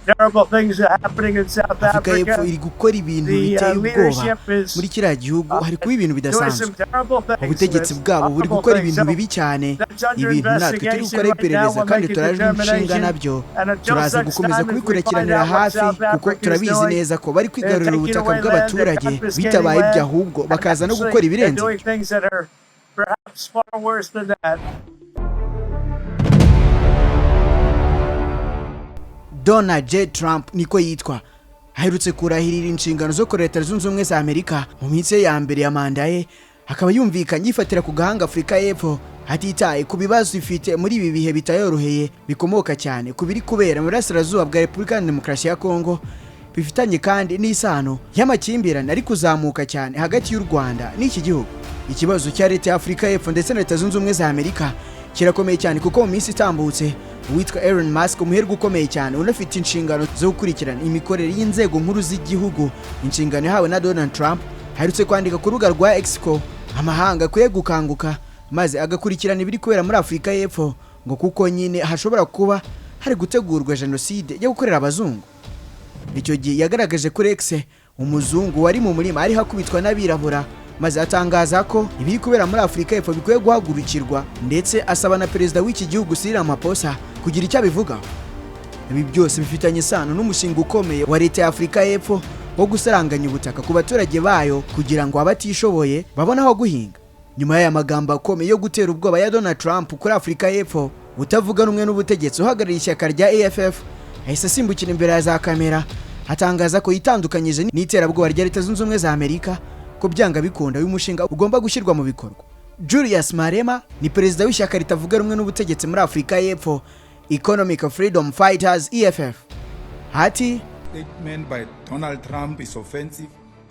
Terrible things are happening in South Afurika y'Epfo Africa. iri gukora ibintu The biteye ubwoba. leadership is Muri kiriya gihugu hari kuba ibintu doing bidasanzwe. some terrible things, Ubutegetsi Liz. bwabo buri Horrible gukora things. ibintu So bibi cyane. that's under Ibintu natwe turi investigation gukora right now. iperereza We're kandi making turajwe inshinga determination. nabyo. And until Turaza such gukomeza time as we find kubikurikiranira out what hafi South kuko Africa is turabizi doing, neza ko bari they're kwigarurira taking ubutaka away land, they're bw'abaturage, confiscating bitabaye land, ibyo ahubwo and bakaza no actually gukora they're ibirenze doing ibyo. things that are perhaps far worse than that. Donald J. Trump niko yitwa, aherutse kurahirira inshingano zo kuri Leta Zunze Ubumwe za Amerika mu minsi ye ya mbere ya manda ye, akaba yumvikanye yifatira ku gahanga Afurika y'Epfo, hatitaye ku bibazo ifite muri ibi bihe bitayoroheye bikomoka cyane ku biri kubera mu burasirazuba bwa Repubulika ya Demokarasi ya Kongo, bifitanye kandi n'isano y'amakimbirane ari kuzamuka cyane hagati y'u Rwanda n'iki gihugu. Ikibazo cya leta ya Afurika y'Epfo ndetse na Leta Zunze Ubumwe za Amerika kirakomeye cyane, kuko mu minsi itambutse uwitwa Elon Musk, umuherwe ukomeye cyane unafite inshingano zo gukurikirana imikorere y'inzego nkuru z'igihugu, inshingano yahawe na Donald Trump, aherutse kwandika ku rubuga rwa X ko amahanga akwiye gukanguka maze agakurikirana ibiri kubera muri Afurika y'Epfo, ngo kuko nyine hashobora kuba hari gutegurwa jenoside yo gukorera abazungu. Icyo gihe yagaragaje kuri X umuzungu wari mu murima ariho akubitwa n'abirabura, maze atangaza ko ibiri kubera muri Afurika y'Epfo bikwiye guhagurukirwa, ndetse asaba na perezida w'iki gihugu Cyril Ramaphosa kugira icyo abivugaho. Ibi byose bifitanye isano n'umushinga ukomeye wa leta ya Afurika y'Epfo wo gusaranganya ubutaka ku baturage bayo kugira ngo abatishoboye babone aho guhinga. Nyuma y'aya magambo akomeye yo gutera ubwoba ya Donald Trump kuri Afurika y'Epfo, utavuga rumwe n'ubutegetsi uhagarariye ishyaka rya EFF yahise asimbukira imbere ya za kamera, atangaza ko yitandukanyije n'iterabwoba rya Leta Zunze Ubumwe za Amerika, ko byanga bikunda uyu mushinga ugomba gushyirwa mu bikorwa. Julius Malema ni perezida w'ishyaka ritavuga rumwe n'ubutegetsi muri Afurika y'Epfo, Economic Freedom Fighters, EFF. Ati: Statement by Donald Trump is offensive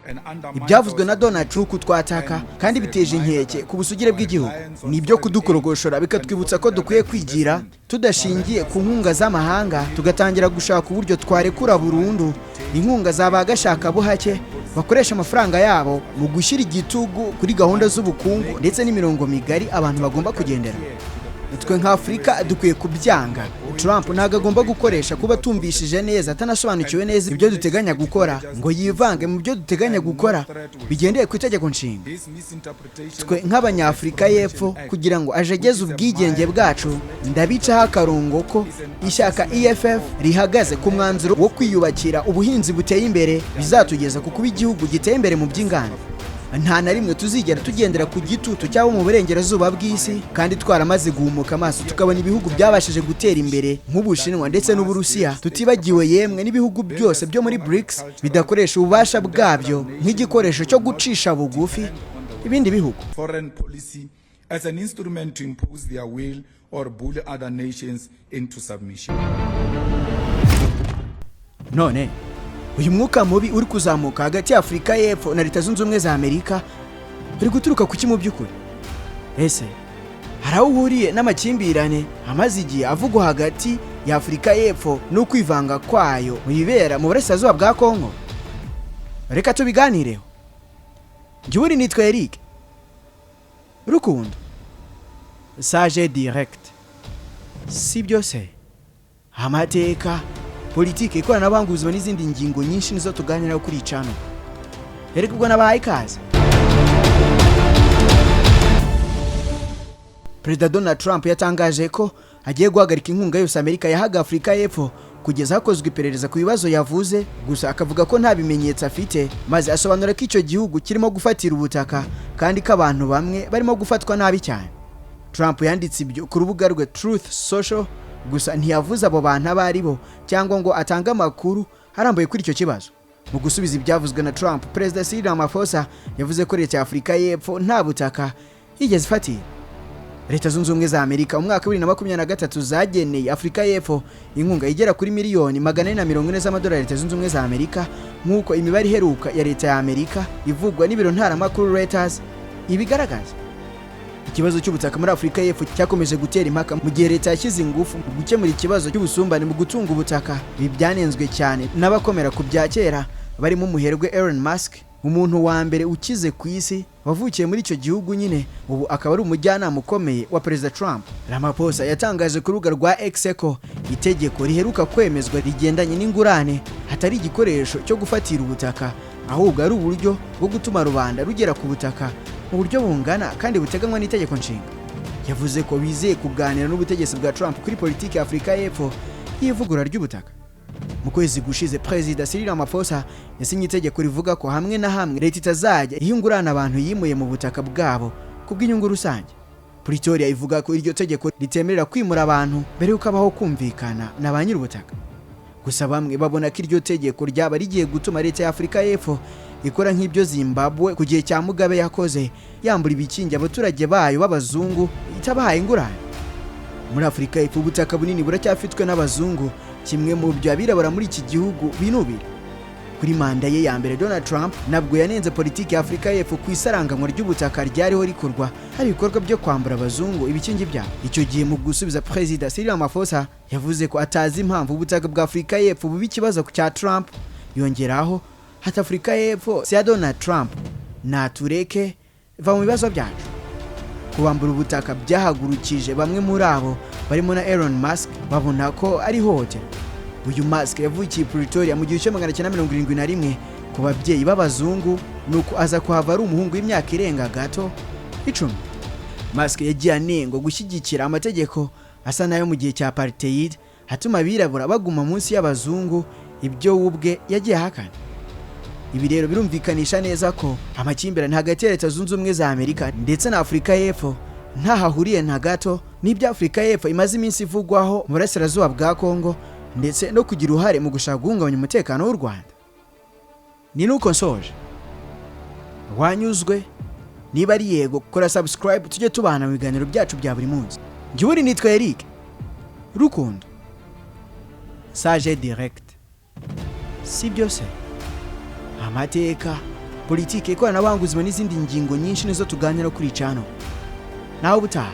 and undermines "Ibyavuzwe our na Donald Trump twataka kandi biteje inkeke ku busugire bw'igihugu. Ni ibyo kudukorogoshora, bikatwibutsa ko dukwiye kwigira tudashingiye ku nkunga z'amahanga, tugatangira gushaka uburyo twarekura burundu inkunga za ba gashakabuhake bakoresha amafaranga yabo mu gushyira igitugu kuri gahunda z'ubukungu ndetse n'imirongo migari abantu bagomba kugendera. Twe nka Afurika dukwiye kubyanga. Trump ntabwo agomba gukoresha kuba atumvishije neza, atanasobanukiwe neza ibyo duteganya gukora, ngo yivange mu byo duteganya gukora bigendeye ku itegeko nshinga. This misinterpretation Twe nk'Abanyafurika y'Epfo, kugira ngo ajegeze ubwigenge bwacu, ndabicaho akarongo ko ishyaka EFF rihagaze ku mwanzuro wo kwiyubakira ubuhinzi buteye imbere bizatugeza ku kuba igihugu giteye imbere mu by'inganda. Nta na rimwe tuzigera tugendera ku gitutu cyangwa mu burengerazuba bw'isi, kandi twaramaze guhumuka amaso tukabona ibihugu byabashije gutera imbere nk'Ubushinwa ndetse n'Uburusiya, tutibagiwe yemwe n'ibihugu byose byo muri BRICS bidakoresha ububasha bwabyo nk'igikoresho cyo gucisha bugufi ibindi bihugu." foreign policy as an instrument to impose their will or bully other nations into submission. None uyu mwuka mubi uri kuzamuka hagati ya Afurika y'Epfo na Leta Zunze Ubumwe za Amerika uri guturuka kuki mu by'ukuri? Ese hari aho uhuriye n'amakimbirane amaze igihe avugwa hagati ya Afurika y'Epfo n'ukwivanga kwayo mu bibera mu burasirazuba bwa Kongo? Reka tubiganireho. Njye ubundi nitwa Eric Rukundo Sage Direct. Si byose, amateka, politiki, ikoranabuhanga, ubuzima n'izindi ngingo nyinshi nizo tuganiraho kuri iyi channel. Erega ubwo nabahaye ikaze. Perezida Donald Trump yatangaje ko agiye guhagarika inkunga yose Amerika yahaga Afurika y'Epfo kugeza hakozwe iperereza ku bibazo yavuze, gusa akavuga ko nta bimenyetso afite, maze asobanura ko icyo gihugu kirimo gufatira ubutaka kandi ko abantu bamwe barimo gufatwa nabi cyane. Trump yanditse ibyo ku rubuga rwe Truth Social, gusa ntiyavuze abo bantu abo ari bo cyangwa ngo atange amakuru arambuye kuri icyo kibazo. Mu gusubiza ibyavuzwe na Trump, Perezida Cyril Ramaphosa yavuze ko leta ya Afurika y'Epfo nta butaka yigeze ifatira. Leta Zunze Ubumwe za Amerika mu mwaka wa 2023 zageneye Afurika y'Epfo inkunga igera kuri miliyoni 440 z'amadolari ya Leta Zunze Ubumwe za Amerika, nk'uko imibare iheruka ya leta ya Amerika ivugwa n'ibiro ntaramakuru Reuters ibigaragaza. Ikibazo cy'ubutaka muri Afurika y'Epfo cyakomeje gutera impaka mu gihe leta yashyize ingufu mu gukemura ikibazo cy'ubusumbane mu gutunga ubutaka. Ibi byanenzwe cyane n'abakomera ku bya kera barimo umuherwe Elon Musk. Umuntu wa mbere ukize ku isi wavukiye muri icyo gihugu nyine, ubu akaba ari umujyanama ukomeye wa Perezida Trump. Ramaphosa yatangaje ku rubuga rwa X ko itegeko riheruka kwemezwa rigendanye n'ingurane hatari igikoresho cyo gufatira ubutaka, ahubwo ari uburyo bwo gutuma rubanda rugera ku butaka mu buryo bungana kandi buteganywa n'itegeko nshinga. Yavuze ko bizeye kuganira n'ubutegetsi bwa Trump kuri politiki ya Afurika y'Epfo y'ivugurura ry'ubutaka. Mu kwezi gushize, Perezida Cyril Ramaphosa yasinye itegeko rivuga ko hamwe na hamwe leta itazajya iha ingurane abantu yimuye mu butaka bwabo ku bw'inyungu rusange. Pretoria ivuga ko iryo tegeko ritemerera kwimura abantu mbere y'uko habaho kumvikana na ba nyir'ubutaka. Gusa bamwe babona ko iryo tegeko ryaba rigiye gutuma leta ya Afurika y'Epfo ikora nk'ibyo Zimbabwe ku gihe cya Mugabe yakoze, yambura ibikingi abaturage bayo b'abazungu itabahaye ingurane. Muri Afurika y'Epfo ubutaka bunini buracyafitwe n'abazungu, kimwe mu byo abirabura muri iki gihugu binubira. Kuri manda ye ya mbere, Donald Trump nabwo yanenze politiki ya Afurika y'Epfo ku isaranganywa ry'ubutaka ryariho rikorwa hari ibikorwa byo kwambura abazungu ibikingi byabo. Icyo gihe mu gusubiza, Perezida Cyril Ramaphosa yavuze ko atazi impamvu ubutaka bwa Afurika y'Epfo buba ikibazo cya Trump. Yongeraho ati: "Afurika y'Epfo si iya Donald Trump, natureke va mu bibazo byacu." Kubambura ubutaka byahagurukije bamwe muri abo barimo na Elon Musk, babona ko ari ihohoterwa. Uyu Musk yavukiye Pretoria mu 1971 ku babyeyi b'abazungu, nuko aza kuhava ari umuhungu w'imyaka irenga gato 10. Musk yagiye anengwa gushyigikira amategeko asa n'ayo mu gihe cya apartheid, atuma abirabura baguma munsi y'abazungu, ibyo we ubwe yagiye ahakana. Ibi rero birumvikanisha neza ko amakimbirane hagati ya Leta Zunze Ubumwe za Amerika ndetse na Afurika y'Epfo ntaho ahuriye na gato n'ibyo Afurika y'Epfo imaze iminsi ivugwaho mu burasirazuba bwa Kongo, ndetse no kugira uruhare mu gushaka guhungabanya umutekano w'u Rwanda. Ni nuko nsoje. Wanyuzwe? Niba ari yego, kora subscribe tujye tubana mu biganiro byacu bya buri munsi. Njye ubundi nitwa Eric Rukundo Sage Direct. Si byose, amateka, politiki, ikoranabuhanga, ubuzima n'izindi ngingo nyinshi nizo tuganira kuri channel. Nawe ubutaha.